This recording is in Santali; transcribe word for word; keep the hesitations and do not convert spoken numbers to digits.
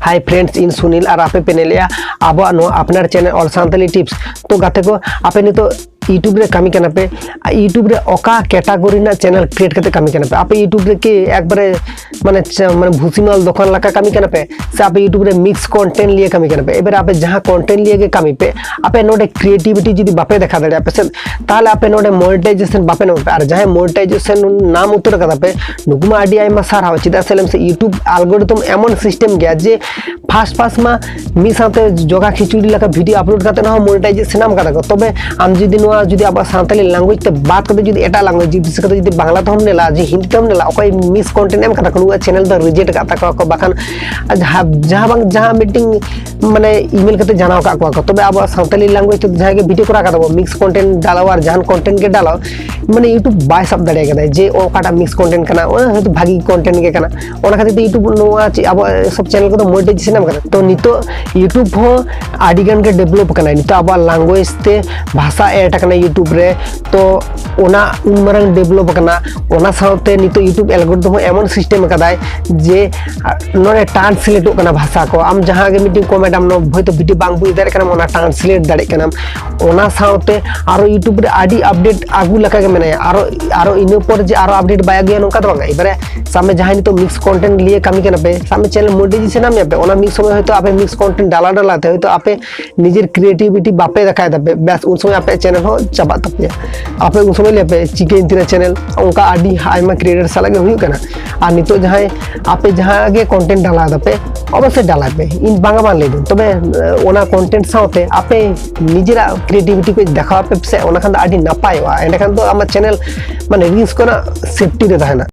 Hi friends, ᱤᱧ ᱥᱩᱱᱤᱞ ᱟᱨ ᱟᱯᱮ ᱯᱮ ᱧᱮᱞᱮᱜᱼᱟ ᱟᱵᱚᱣᱟᱜ ᱱᱚᱣᱟ ᱟᱯᱱᱟᱨ channel All Santali Tips᱾ ᱛᱚ ᱜᱟᱛᱮ ᱠᱚ, ᱟᱯᱮ ᱱᱤᱛᱚᱜ YouTube ᱨᱮ ᱠᱟᱹᱢᱤ ᱠᱟᱱᱟ ᱯᱮ, YouTube ᱨᱮ ᱚᱠᱟ category ᱨᱮᱱᱟᱜ channel create ᱠᱟᱛᱮ ᱠᱟᱹᱢᱤ ᱠᱟᱱᱟ ᱯᱮ? ᱟᱯᱮ YouTube ᱨᱮ ᱠᱤ ᱮᱠᱵᱟᱨᱮ ᱢᱟᱱᱮ ᱪ-, ᱢᱟᱱᱮ ᱵᱷᱩᱥᱤᱢᱟᱞ ᱫᱚᱠᱟᱱ ᱞᱮᱠᱟ ᱠᱟᱹᱢᱤ ᱠᱟᱱᱟ ᱯᱮ, ᱥᱮ ᱟᱯᱮ YouTube ᱨᱮ mix content ᱞᱤᱭᱮ ᱠᱟᱹᱢᱤ ᱠᱟᱱᱟ ᱯᱮ? ᱮᱵᱟᱨ ᱟᱯᱮ ᱡᱟᱦᱟᱸ content ᱞᱤᱭᱮ ᱜᱮ ᱠᱟᱹᱢᱤ ᱯᱮ, ᱟᱯᱮ ᱱᱚᱰᱮ creativity ᱡᱩᱫᱤ ᱵᱟᱯᱮ ᱫᱮᱠᱷᱟᱣ ᱫᱟᱲᱮᱭᱟᱜᱼᱟ ᱯᱮ ᱥᱮ, ᱛᱟᱦᱚᱞᱮ ᱟᱯᱮ ᱱᱚᱰᱮ monetization ᱵᱟᱯᱮ ᱧᱟᱢᱟ ᱯᱮ᱾ ᱟᱨ ᱡᱟᱦᱟᱸᱭ monetization ᱧᱟᱢ ᱩᱛᱟᱹᱨ ᱠᱟᱫᱟ ᱯᱮ, ᱱᱩᱠᱩ ᱢᱟ ᱟᱹᱰᱤ ᱟᱭᱢᱟ ᱥᱟᱨᱦᱟᱣ᱾ ᱪᱮᱫᱟᱜ ᱥᱮ ᱞᱟᱹᱭ ᱢᱮᱥᱮ, YouTube algorithm ᱮᱢᱚᱱ system ᱜᱮᱭᱟ ᱡᱮ first first ᱢᱟ ᱢᱤᱫ ᱥᱟᱶᱛᱮ ᱡᱚᱜᱟ ᱠᱷᱤᱪᱩᱲᱤ ᱞᱮᱠᱟ video upload ᱠᱟᱛᱮ ᱦᱚᱸ monetization ᱧᱟᱢ ᱠᱟᱫᱟ ᱠᱚ᱾ ᱛᱚᱵᱮ ᱟᱢ ᱡᱩᱫᱤ ᱱᱚᱣᱟ ᱡᱩᱫᱤ ᱟᱵᱚᱣᱟᱜ ᱥᱟᱱᱛᱟᱞᱤ language ᱛᱮ ᱵᱟᱫ ᱠᱟᱛᱮ ᱡᱩᱫᱤ ᱮᱴᱟᱜ language, ᱵᱤᱥᱮᱥ ᱠᱟᱛᱮ ᱡᱩᱫᱤ ᱵᱟᱝᱞᱟ ᱛᱮᱦᱚᱸᱢ ᱧᱮᱞᱟ, ᱡᱮ ᱦᱤᱱᱫᱤ ᱛᱮᱦᱚᱸᱢ ᱧᱮᱞᱟ, ᱚᱠᱚᱭ mix content ᱮᱢ ᱠᱟᱫᱟ ᱠᱚ, ᱱᱩᱠᱩᱣᱟᱜ channel ᱫᱚ reject ᱠᱟᱜ ᱛᱟᱠᱚᱣᱟ ᱠᱚ, ᱵᱟᱠᱷᱟᱱ ᱡᱟᱦᱟᱸ, ᱡᱟᱦᱟᱸ ᱵᱟᱝ ᱡᱟᱦᱟᱸ ᱢᱤᱫᱴᱤᱝ ᱢᱟᱱᱮ email ᱠᱟᱛᱮ ᱡᱟᱱᱟᱣ ᱠᱟᱜ ᱠᱚᱣᱟ ᱠᱚ᱾ ᱛᱚᱵᱮ ᱟᱵᱚᱣᱟᱜ ᱥᱟᱱᱛᱟᱞᱤ language ᱛᱮ ᱡᱟᱦᱟᱸᱭ ᱜᱮ video ᱠᱚᱨᱟᱣ ᱠᱟᱫᱟ ᱵᱚ, mix content ᱰᱟᱞᱟᱣ ᱟᱨ ᱡᱟᱦᱟᱱ content ᱜᱮ ᱰᱟᱞᱟᱣ, ᱢᱟᱱᱮ YouTube ᱵᱟᱭ ᱥᱟᱵ ᱫᱟᱲᱮ ᱠᱟᱫᱟ ᱡᱮ ᱚᱠᱟᱴᱟᱜ mix content ᱠᱟᱱᱟ, ᱚᱱᱟ ᱦᱚᱭᱛᱳ ᱵᱷᱟᱜᱤ content ᱜᱮ ᱠᱟᱱᱟ᱾ ᱚᱱᱟ ᱠᱷᱟᱹᱛᱤᱨ ᱛᱮ YouTube ᱱᱚᱣᱟ ᱪᱮᱫ ᱟᱵᱚᱣᱟᱜ ᱥᱚᱵ channel ᱠᱚᱫᱚ monetization ᱮᱢ ᱠᱟᱫᱟ᱾ ᱛᱚ ᱱᱤᱛᱚᱜ YouTube ᱦᱚᱸ ᱟᱹᱰᱤ ᱜᱟᱱ ᱜᱮ develop ᱠᱟᱱᱟ᱾ ᱱᱤᱛᱚᱜ ᱟᱵᱚᱣᱟᱜ language ᱛᱮ ᱵᱷᱟᱥᱟ add ᱠᱟᱱᱟ YouTube ᱨᱮ, ᱛᱚ ᱚᱱᱟ ᱩᱱ ᱢᱟᱨᱟᱝ develop ᱠᱟᱱᱟ᱾ ᱚᱱᱟ ᱥᱟᱶᱛᱮ ᱱᱤᱛᱚᱜ YouTube algorithm ᱦᱚᱸ ᱮᱢᱚᱱ system ᱠᱟᱫᱟᱭ ᱡᱮ ᱱᱚᱰᱮ translateᱚᱜ ᱠᱟᱱᱟ ᱵᱷᱟᱥᱟ ᱠᱚ᱾ ᱟᱢ ᱡᱟᱦᱟᱸ ᱜᱮ ᱢᱤᱫᱴᱤᱡ comment ᱟᱢ, ᱱᱚᱣᱟ ᱦᱚᱭᱛᱳ video ᱵᱟᱝ ᱵᱩᱡᱽ ᱫᱟᱲᱮᱭᱟᱜ ᱠᱟᱱᱟᱢ, ᱚᱱᱟ translate ᱫᱟᱲᱮᱭᱟᱜ ᱠᱟᱱᱟᱢ᱾ ᱚᱱᱟ ᱥᱟᱶᱛᱮ ᱟᱨᱚ YouTube ᱨᱮ ᱟᱹᱰᱤ update ᱟᱹᱜᱩ ᱞᱮᱠᱟ ᱜᱮ ᱢᱮᱱᱟᱭᱟ᱾ ᱟᱨᱚ, ᱟᱨᱚ ᱤᱱᱟᱹ ᱯᱚᱨ ᱡᱮ ᱟᱨᱚ update ᱵᱟᱭ ᱟᱹᱜᱩᱭᱟ, ᱱᱚᱝᱠᱟ ᱫᱚ ᱵᱟᱝᱟ᱾ ᱮᱵᱟᱨᱮ ᱥᱟᱵ ᱢᱮ, ᱡᱟᱦᱟᱸᱭ ᱱᱤᱛᱚᱜ mix content ᱞᱤᱭᱮ ᱠᱟᱹᱢᱤ ᱠᱟᱱᱟ ᱯᱮ, ᱥᱟᱵ ᱢᱮ channel monetization ᱧᱟᱢ ᱯᱮ, ᱚᱱᱟ mix ᱥᱚᱢᱚᱭ ᱦᱚᱭᱛᱳ ᱟᱯᱮ mix content ᱰᱟᱞᱟ ᱰᱟᱞᱟ ᱛᱮ ᱦᱚᱭᱛᱳ ᱟᱯᱮ ᱱᱤᱡᱮᱨ creativity ᱵᱟᱯᱮ ᱫᱮᱠᱷᱟᱭ ᱫᱟᱯᱮ, ᱵᱮᱥ ᱩᱱ ᱥᱚᱢᱚᱭ ᱟᱯᱮᱭᱟᱜ channel ᱦᱚᱸ ᱪᱟᱵᱟᱜ ᱛᱟᱯᱮᱭᱟ᱾ ᱟᱯᱮ ᱩᱱ ᱥᱚᱢᱚᱭ ᱞᱟᱹᱭ ᱯᱮ, ᱪᱤᱠᱟᱹᱭᱮᱱ ᱛᱤᱧᱟ channel? ᱚᱱᱠᱟ ᱟᱹᱰᱤ ᱟᱭᱢᱟ creator ᱥᱟᱞᱟᱜ ᱜᱮ ᱦᱩᱭᱩᱜ ᱠᱟᱱᱟ᱾ ᱟᱨ ᱱᱤᱛᱚᱜ ᱡᱟᱦᱟᱸᱭ ᱟᱯᱮ ᱡᱟᱦᱟᱸ ᱜᱮ content ᱰᱟᱞᱟ ᱫᱟᱯᱮ, ᱚᱵᱚᱥᱥᱳᱭ ᱰᱟᱞᱟᱭ ᱯᱮ, ᱤᱧ ᱵᱟᱝᱟ ᱵᱟᱝ ᱞᱟᱹᱭ ᱫᱟᱹᱧ, ᱛᱚᱵᱮ ᱚᱱᱟ content ᱥᱟᱶᱛᱮ ᱟᱯᱮ ᱱᱤᱡᱮᱨᱟᱜ creativity ᱠᱚ ᱫᱮᱠᱷᱟᱣ ᱯᱮ ᱥᱮ, ᱚᱱᱟ ᱠᱷᱟᱱ ᱫᱚ ᱟᱹᱰᱤ ᱱᱟᱯᱟᱭᱚᱜᱼᱟ᱾ ᱮᱸᱰᱮᱠᱷᱟᱱ ᱫᱚ ᱟᱢᱟᱜ channel ᱢᱟᱱᱮ reels ᱠᱚᱨᱮᱱᱟᱜ safety ᱨᱮ ᱛᱟᱦᱮᱱᱟ᱾